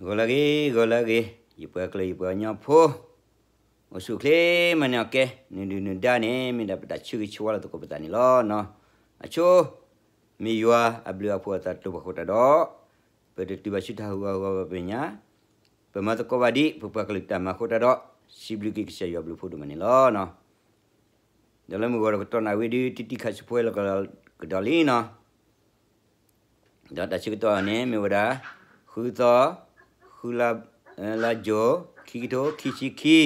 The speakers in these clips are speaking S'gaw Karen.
ဂီၤလၢအဂ့ၤ, ဂီၤလၢအဂ့ၤ, ယပှၤကလုာ်ယပှၤကညီဖိ, အိၣ်ဆူၣ်အိၣ်ချ့မၤန့ၢ်အီၣ်ကဲ, နဒုၣ်နဒါန့ၣ် မ့ၢ်ဒၣ်ပတၢ်ဆၢဂ့ၤဆၢဝါလီၤသကိးပသးန့ၣ်လီၤ. အဆိ, မ့ၢ်ယွၤအဘျုးအဖှိၣ်အသးတဖၣ်အဃိတၢ်ဒီး, ပတတုၤဘၣ်ဆူတၢ်ဟးဂူာ်ဟးဂီၤဘၣ်ပညါ, ပမၤသကိးဘၣ်ဒ်ပပှၤကလုာ်တၢ်မၤအဃိတၢ်ဒီး, စံးဘျုးက့ၤကစၢ်ယွၤအဘျုးအဖှိၣ်ဒိၣ်မးန့ၣ်လီၤ. ဒီးလၢမုၢ်ဂီၤတကတီၢ်နၣ်ရံၣ်ဝံၤဒုး တံတံခါဆူဖိလၢကဒီးလံနီၤ. ဒီးတၢ်ဆၢကတီၢ်န့ၣ် မ့ၢ်ဝဲဒၣ် ဃုသီ, ဃုလါ, လါယူၤ, ခံကထိခံဆံခံ,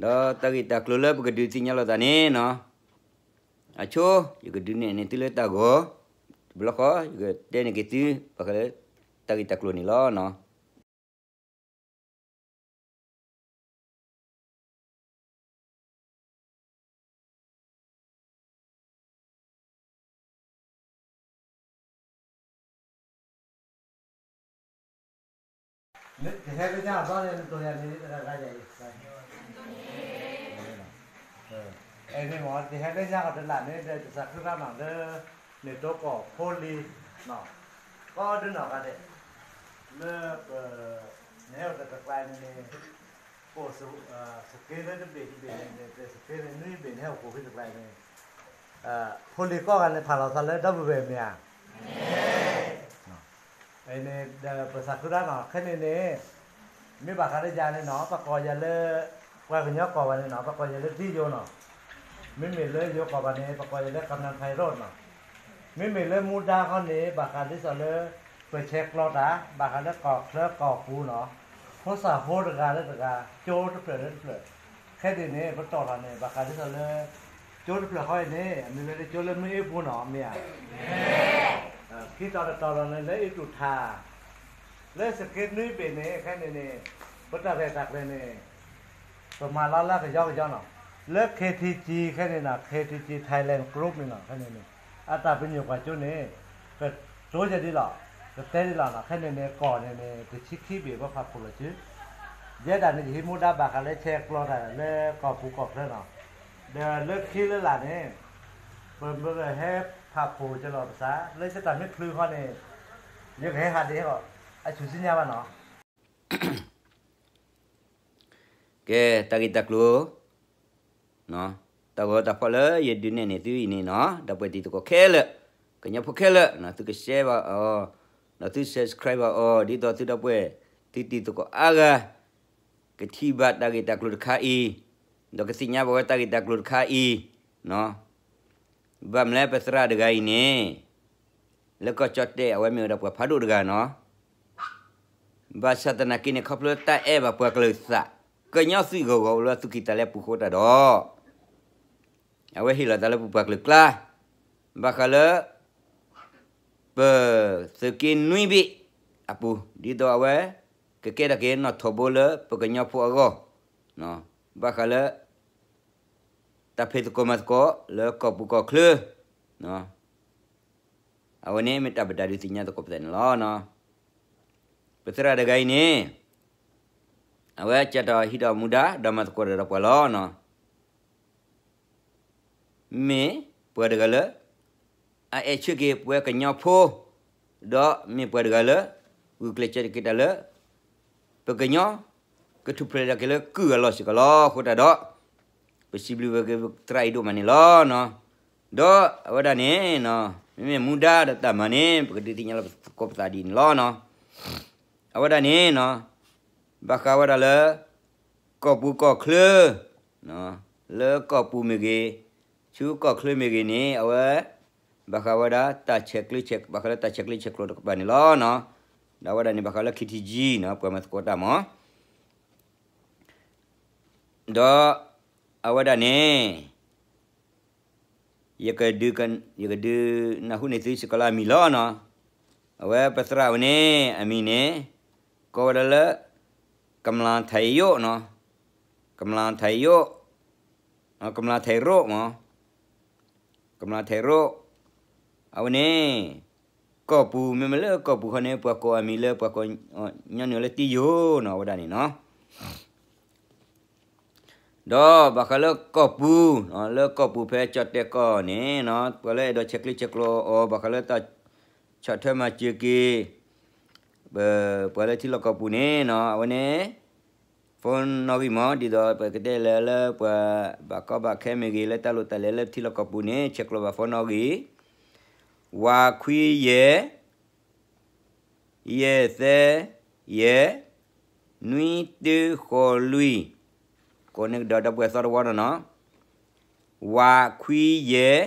ဒီးတၢ်ဂ့ၢ်တၢ်ကျိၤလၢပကဒုးသ့ၣ်ညါလိာ်သးန့ၣ်နီၤ, အဆိ, ယကဒုးနဲၣ်န့ၢ်သုလၢတၢ်ဂီၤ, တဘျီဃီ ယကတဲန့ၢ်က့ၤသု ဘၣ်ဃးလၢ တၢ်ဂ့ၢ်တၢ်ကျိၤန့ၣ်လီၤ. တဟဲလၢညါအသီန့ၣ် နတိၢ်ယၤန့ၣ် တဂၤဂၤယၤအံၤ, အဲန့ၣ်မ့ၢ် တဟဲလၢညါကီးတလၢ်န့ၣ် ဒီးတၢ်သးခုရၢ်နီၤ လၢ န့ၣ်တိကီၢ်ဖိလံၤ, ကီဒုနီၢ်ဂၤဒဲး, လၢပ နဟဲအိၣ်တၢ်တကျါန့ၣ်န့ၣ် ကိး စက့လၢတဘ့ၣ်တဘ့ၣ်န့ၣ် စက့န့ၣ်နွံဘ့ၣ်န့ၣ် ဟဲအိၣ်ကိးဖဲတကျါန့ၣ်, ဖိလံၤကိးဂၤန့ၣ် ဖးလီၤသးလၢဒီပုၢ်ဝဲၢ်မ့ၢ်ဧါ. အန့ၣ်ဒီးပသးခုရၢ်နီၤ ခဲန့ၣ်န့ၣ်, မ့ၢ်ဘၣ်ဃးလၢယၤန့ၣ်နီၤ ပကိးယၤလၢ ပှၤကညီကိးဘၣ်န့ၣ်နီၤ ပကိးယၤလၢဒ်ယိၤနီၤ, မ့မ့ၢ်လၢယိၤကိးဘၣ်န့ၣ် ပကိးယၤလၢကမျၢၢ်ဖဲရိၣ်နီၤ, မ့မ့ၢ်လၢမူဒါခီန့ၣ် ဘၣ်ဃးဒ်သိးလၢ ပဆဲးကျိးတၢ် ဘၣ်ဃးလၢကီၢ်ချၢကီၢ်ပူၤနီၤ, ဖိသၣ်ဖိတဂၤလၢတဂၤ ကၠိတဖျၢၣ်လၢတဖျၢၣ်, ခဲဒ်န့ၣ် ပတီၢ်ထီၣ်န့ၣ် ဘၣ်ဃးဒ်သိးလၢ ကၠိတဖျၢၣ်ဃီအံၤန့ၣ် အမံၤဝဲလၢကၠိလၢမ့ၢ်အ့ပူၤနီၤ မ့ၢ်ဧါ. ခံတီၤတတီၤလီၤန့ၣ် လၢအ့တူၢ်ထၣ် လၢစက့နွံဘ့ၣ်န့ၣ် ခဲန့ၣ်န့ၣ် ပတၢ်ရဲၣ်တၢ်ကျဲၤန့ၣ် ပမၤလီၤလၢကယီကယီနီၤ, လၢ ခ့ထံကံ ခဲန့ၣ်နီၤ ခ့ထံကံ Thailand Group န့ၣ်နီၤ ခဲန့ၣ်န့ၣ် အတၢ်ပညိၣ်ကွၢ်စိန့ၣ် ကတိၤယဲဒ်လီၤ, ကတဲဒ်လီၤနီၤ ခဲန့ၣ်န့ၣ် ကီၢ်န့ၣ်န့ၣ် တဆံခံဘ့ၣ်ဝဲဖးဖှိၣ်လီၤစု, ယဲဒၣ်န့ၣ် ယဟံးမူဒါဘၣ်ဃးလၢဆဲးကျိးတၢ်လၢကီၢ်ပူၤကီၢ်ချၢနီၤ, ဒီးလၢခံလၢလာ်န့ၣ် ပမ့ၢ်ဟဲဖးဖှိၣ်ကလီၤပသး လၢယတၢ်မ့ၢ်ချုးဃီန့ၣ် ယကဟဲဟးဒ့ဟီၣ် အဆူၣ်စံညါဘၣ်နီၤ. ကဲ, တၢ်ဂ့ၢ်တၢ်ကျိၤ, တၢ်ဂီၤတၢ်ဖီၣ်လၢယဒုးနဲၣ်န့ၢ်သုအံၤန့ၣ်နီၤ ဒီပုၢ်ဝဲၢ်တံၤသကိးခဲလၢာ်, ကညီဖိခဲလၢာ် သုက share ဘၣ်အီၤ, ဒီးသု subscribe ဘၣ်အီၤ ဒ်သိးသုဒီပုၢ်ဝဲၢ် သုတံၤသကိးအါဂၤ ကထံၣ်ဘၣ်တၢ်ဂ့ၢ်တၢ်ကျိၤတခါအံၤ, ဒီးကသ့ၣ်ညါဘၣ်ဝဲတၢ်ဂ့ၢ်တၢ်ကျိၤတခါအံၤ, ဘၣ်မနုၤလၢပသရၣ်တဂၤအံၤန့ၣ် လၢကီၢ်ကၠီၣ်တဲၣ် အဝဲမ့ၢ်ဝဲဒၣ်ပှၤဖးဒိၣ်တဂၤနီၤ, ဘၣ်ဆၣ်သနာ်က့န့ၣ် ခီဖျိတၢ်အဲၣ်ဘၣ်ပှၤကလုာ်သး, ကညီသုးဂီၤဂီၤအိၣ်လၢသုးကံၢ်သးလဲပူၤဃိတၢ်ဒီး အဝဲဟ့ၣ်လီၤသးလၢပပှၤကလုာ်ကျါ, ဘၣ်ဃးလၢ ပသုးက့နွံဘ့ၣ်အပူၤ, ဒ်သိးအဝဲ ကကဲထီၣ်က့ၤနီၣ်ထိးဘိလၢပကညီဖိအဂီၢ်, ဘၣ်ဃးလၢ တၢ်ဖံးသကိးမၤသကိးလၢကီၢ်ပူၤကီၢ်ချၢ, အဝဲန့ၣ်မ့ၢ်တၢ်ပတၢ်ဒုးသ့ၣ်ညါသကိးပသးန့ၣ်လီၤ. ပသရၣ်တဂၤအံၤန့ၣ် အဝဲကၢ်ထီၣ်ဟံးထီၣ်မူဒါ ဒီးမၤသကိးတၢ်ဒီးပှၤလီၤ. မ့ၢ်ပှၤတဂၤလၢ အအဲၣ်ဆၢက့ၤပဝဲကညီဖိ, ဒီးမ့ၢ်ပှၤတဂၤလၢ ဂုာ်ကျဲးစၢးက့ၤတၢ်လၢ ပကညီ ကထူၣ်ဖျဲးဒၣ်က့ၤလၢကုၢ်အလီၢ်စ့ၢ်ကီးလီၤ. အဃိတၢ်ဒီး ပစံးဘျုးဝဲက့ၤပသရၣ်အံၤဒိၣ်မးန့ၣ်လီၤ. ဒီးအဝဲဒၣ်န့ၣ် မ့မ့ၢ်မူဒါဒီးတၢ်မၤန့ၣ် ပကဒုးသ့ၣ်ညါလီၤသကိးပသးဒ်န့ၣ်လီၤ. အဝဲဒၣ်န့ၣ် ဘၣ်ဃးဝဲဒၣ်လၢ ကီၢ်ပူၤကီၢ်ချၢ, လၢကီၢ်ပူၤမ့ၢ်ဂ့ၤ, ဆူကီၢ်ချၢမ့ၢ်ဂ့ၤန့ၣ် အဝဲ ဘၣ်ဃးဝဲဒၣ်တၢ်ဆဲးကျၢဆဲး, ဘၣ်ဃးလၢတၢ်ဆဲးကျၢဆဲးကျိးတကပၤန့ၣ်လီၤ. ဒီးအဝဲဒၣ်န့ၣ် ဘၣ်ဃးလၢ ခ့ထံကံ ပှၤမၤသကိးတၢ်မး ဒီးအဝဲဒၣ်န့ၣ် ယကဒုးနၢ်ဟူန့ၢ်သုစ့ၢ်ကီးလၢအမံၤလီၤနီၤ. အဝဲပသရၣ်ဝဲန့ၣ် အမံၤန့ၣ် ကိးဝဲဒၣ်လၢ ကမျၢ်ထံးယိၣ်နီၤ, ကမျၢ်ထံးယိၣ်, ကမျၢ်ထံးရိၣ်မး, ကမျၢ်ထံးရိၣ်, အဝဲန့ၣ် ကီၢ်ပူၤ မ့မ့ၢ်လၢကီၢ်ပူၤခီန့ၣ် ပှၤကိးအမံၤလၢပှၤကိးညီနုၢ်လၢတံယိၤနီၤ အဝဲဒၣ်န့ၣ်နီၤ. ဒီးဘၣ်ဃးလၢကီၢ်ပူၤ, လၢကီၢ်ပူၤဖဲကၠီၣ်တဲၣ်ကီၢ်န့ၣ်နီၤ ပှၤလၢအဲၣ်ဒိးဆဲးကျၢဆဲးကျိးအီၤ ဘၣ်ဃးလၢတၢ်ဆီၣ်ထွဲမၤစၢၤက့ၤ ပပှၤလၢထံလီၢ်ကီၢ်ပူၤန့ၣ်နီၤ အဝဲန့ၣ် phone နီၣ်ဂံၢ်မး ဒ်သိးပကတဲလၢလၢပှၤဘၣ်ကီဘၣ်ခဲမ့ၢ်ဂ့ၤ လၢတၢ်လိၣ်တၢ်လဲၤလၢထံလီၢ်ကီၢ်ပူၤန့ၣ် ဆဲးကျိးဘၣ် phone နီၣ်ဂံၢ်, ဝးခွံယဲၢ် ယဲၢ်သၢယဲၢ် နွံတၢဃိးလွံၢ်, ကိးန့ၢ်ကဒီးဒီပုၢ်ဝဲၢ်သီတဝီနီၤနီၤ, ဝးခွံယဲၢ်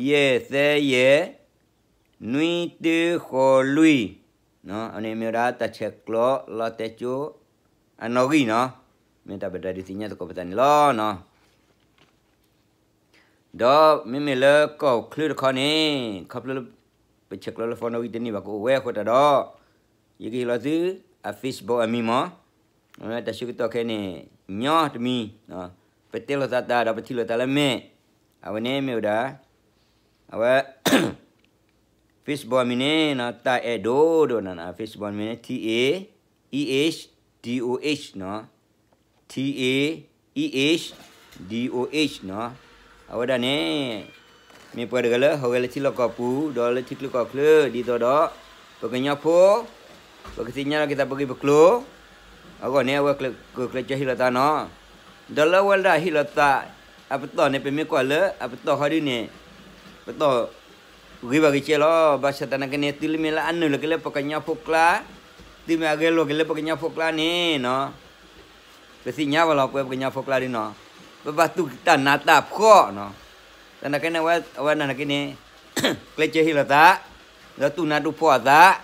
ယဲၢ်သၢယဲၢ် နွံတၢဃိးလွံၢ်, အန့ၣ်မ့ၢ်ဝဲဒၣ်တၢ်ဆဲးကျိးလီၤတဲာ်ကၠိအနီၣ်ဂံၢ်နီၤ, မ့ၢ်တၢ်ပဒၣ်ဒုးသ့ၣ်ညါသကိးပသးန့ၣ်လီၤနီၤ. ဒီးမ့မ့ၢ်လၢကီၢ်ချၢတခီန့ၣ် ခီဖျိလၢ ပဆဲးကျိးလၢ phone နီၣ်ဂံၢ်တန့ၢ်ဘၣ်ကအိၣ်ဝဲအဃိသတးဒီး ယကဟ့ၣ်လီၤသု အ Facebook အမံၤမး, တၢ်ဆၢကတီၢ်ခဲအံၤန့ၣ် ညီတမံၤ, ပတဲလိာ်သးတၢ်ဒီးပထံၣ်လိာ်သးလၢမဲာ်, အဝဲန့ၣ်မ့ၢ်ဝဲဒၣ် အဝဲ Facebook အမံၤန့ၣ် တၢ်အဲၣ်ဒိၣ်ဒိၣ်နီၤ, Facebook အမံၤန့ၣ် T A E H D O H နီၤ, T A E H D O H နီၤ, အဝဲဒၣ်န့ၣ် မ့ၢ်ပှၤတဂၤလၢဟီၣ်ဂဲၤလၢထံလီၢ်ကီၢ်ပူၤ ဒီးလၢထံချၢကီၢ်ချၢ ဒ်သိးဒီး ပကညီဖိ ပကသ့ၣ်ညါလီၤက့ၤသးပဂ့ၢ်ပကျိၤ အဂီၢ်န့ၣ် အဝဲကျဲၤကျဲၤစၢၤဟ့ၣ်လီၤသးနီၤ, ဒီးလၢအဝဲဒၣ်ဟ့ၣ်လီၤသး အပတီၢ်န့ၣ် ပမ့ၢ်ကွၢ်လၢအပတီၢ်ဃီဒ်န့ၣ် ပတီၢ် ဂ့ၤဘၣ်ဂ့ၤကဲလီၤ. ဘၣ်ဆၣ်သနာ်က့န့ၣ် တုၤလၢမ့ၢ်လၢအနုာ်လီၤက့ၤလၢပကညီဖိကျါ, တုၤမ့ၢ်အဂဲၤလိာ်က့ၤလၢပကညီဖိကျါန့ၣ်နီၤ, ပသ့ၣ်ညါဘၣ်လီၤ ပဝဲပကညီဖိကျါဒ်နီၤ, ပဘၣ်တူၢ်တၢ်နးတၢ်ဖှီၣ်နီၤ. သနာ်က့န့ၣ် အဝဲဒၣ်နာ်က့န့ၣ် ကျဲးစၢးဟ့ၣ်လီၤသး, ဒီးတူၢ်နးတူၢ်ဖှီၣ်အသး,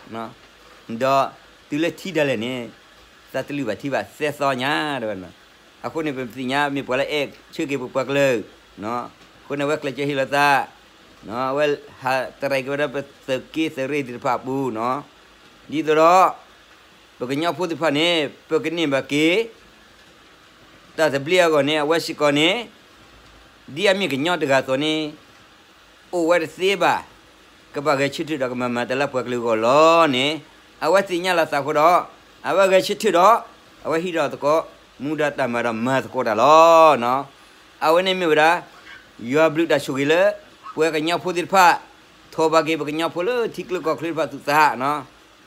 ဒီးတုၤလၢထံဒၣ်လဲာ်န့ၣ် သးတလုၢ်ဘၣ်ထံဘၣ်သၢသီညါ တဲဝဲနီၤ. အဃိန့ၣ် ပသ့ၣ်ညါမ့ၢ်ပှၤလၢအဲၣ်ဆၢက့ၤပပှၤကလုာ် အဃိန့ၣ် အဝဲကျဲးစၢးဟ့ၣ်လီၤသး, အဝဲဟးတရံးက့ၤဝဲဒၣ်ပသုးက့သရ့ၣ်သ့ၣ်တဖၣ်အပူၤနီၤ. ဒ်သိးဒီး ပကညီဖိသ့ၣ်တဖၣ်န့ၣ် ပကန့ၢ်ဘၣ်က့ၤ တၢ်သဘျ့အဂီၢ်န့ၣ် အဝဲစ့ၢ်ကီးန့ၣ် ဒ်အမ့ၢ်ကညီတဂၤအသိးန့ၣ် အိၣ်ဝဲတသ့ဘၣ်, ကဘၣ်ဂဲၤဆၢထၢၣ်ဒီးကမၤမၤတၢ်လၢပှၤကလုာ်အဂီၢ်လီၤန့ၣ် အဝဲသ့ၣ်ညါလီၤသးအဃိဒီး အဝဲဂဲၤဆၢထၢၣ်ဒီး အဝဲဟံးထီၣ်သကိး မူဒါတၢ်မၤဒီးမၤသကိးတၢ်လီၤ. အဝဲန့ၣ်မ့ၢ်ဝဲဒၣ် ယွၤဘျုးတၢ်ဆိၣ်ဂ့ၤလၢ ပဝဲကညီဖိသ့ၣ်တဖၣ် ထိးဘၣ်က့ၤပကညီဖိလၢထံချၢကီၢ်ချၢတဖၣ်သူၣ်သးနီ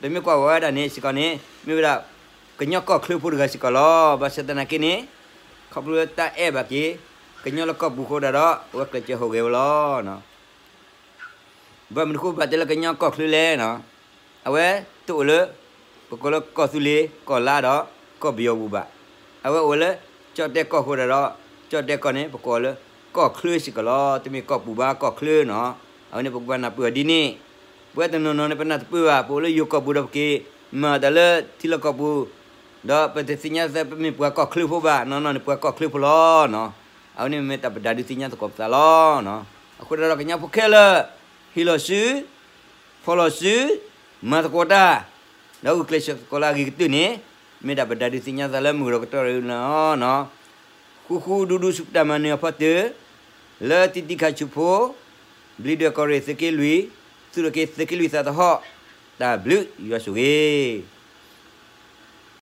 ၤ. ပမ့ၢ်ကွၢ်ဝဲဒၣ်န့ၣ်စ့ၢ်ကီးန့ၣ် မ့ၢ်ဝဲဒၣ် ကညီကီၢ်ချၢဖိတဂၤစ့ၢ်ကီးလီၤ. ဘၣ်ဆၣ်သနာ်က့န့ၣ် ခီဖျိလၢတၢ်အဲၣ်ဘၣ်က့ၤ ကညီလၢကီၢ်ပူၤအဃိဒၣ်ဒီး အဝဲကျဲးစၢးဟူးဂဲၤဝဲလီၤ. ဘၣ်မနုၤအဃိဘၣ်တဲလၢကညီကီၢ်ချၢလဲၣ်နီၤ, အဝဲတအိၣ်လၢ ပကိးလၢကီၢ်သူလ့ၤ ကီၢ်လါဒီး ကီၢ်ပယီၤပူၤဘၣ်. အဝဲအိၣ်လၢ ကၠီၣ်တဲၣ်ကီၢ်အဃိဒၣ်ဒီး ကၠီၣ်တဲၣ်ကီၢ်န့ၣ် ပကိးလၢ ကီၢ်ချၢစ့ၢ်ကီးလီၤ. တမ့ၢ်ကီၢ်ပူၤဘၣ် ကီၢ်ချၢနီၤ. အဝဲန့ၣ်ပကဘၣ်နၢ်ပၢၢ်အီၤဒ်န့ၣ်, ပဝဲတနီၤနီၤန့ၣ် ပနၢ်တပၢၢ်ဘၣ်, ပအိၣ်လၢယိၤကီၢ်ပူၤဒီးပက့ၤ မၤတၢ်လၢထံလီၢ်ကီၢ်ပူၤ, ဒီးပတသ့ၣ်ညါသးပမ့ၢ်ပှၤကီၢ်ချၢဖိဘၣ်, နီၢ်နီၢ်န့ၣ်ပှၤကီၢ်ချၢဖိလီၤနီၤ. အဝဲန့ၣ်မ့ၢ်တၢ်ပဒုးသ့ၣ်ညါသကိးပသးလီၤ. အဃိဒီးကညီဖိခဲလၢာ် ဟ့ၣ်လီၤစု ဖီၣ်လီၤစု, မၤသကိးတၢ်, ဒီးဂုာ်ကျဲးစၢးသကိးလၢအဂ့ၤကတၢၢ်န့ၣ် မ့ၢ်ဒၣ်ပဒုးသ့ၣ်ညါသးလၢမုၢ်ကဒီးကတီၢ်ရ့ၣ်န့ၣ်လီၤ. ဃူဃူဒူဒူဆူပတၢ်မၤနၢၤအဖီတၢၢ်, လၢတံၤတံၤခးဆူၣ်ဖိ, ဘျံးဒွဲၣ်ကီၢ်ရ့ၣ်သုးက့လွံၢ်, သူၣ်ထီၣ်က့ၤသုးက့လွံၢ်သးသဟီၣ်, တၢ်ဘျုးယွၤဆိၣ်ဂ့ၤ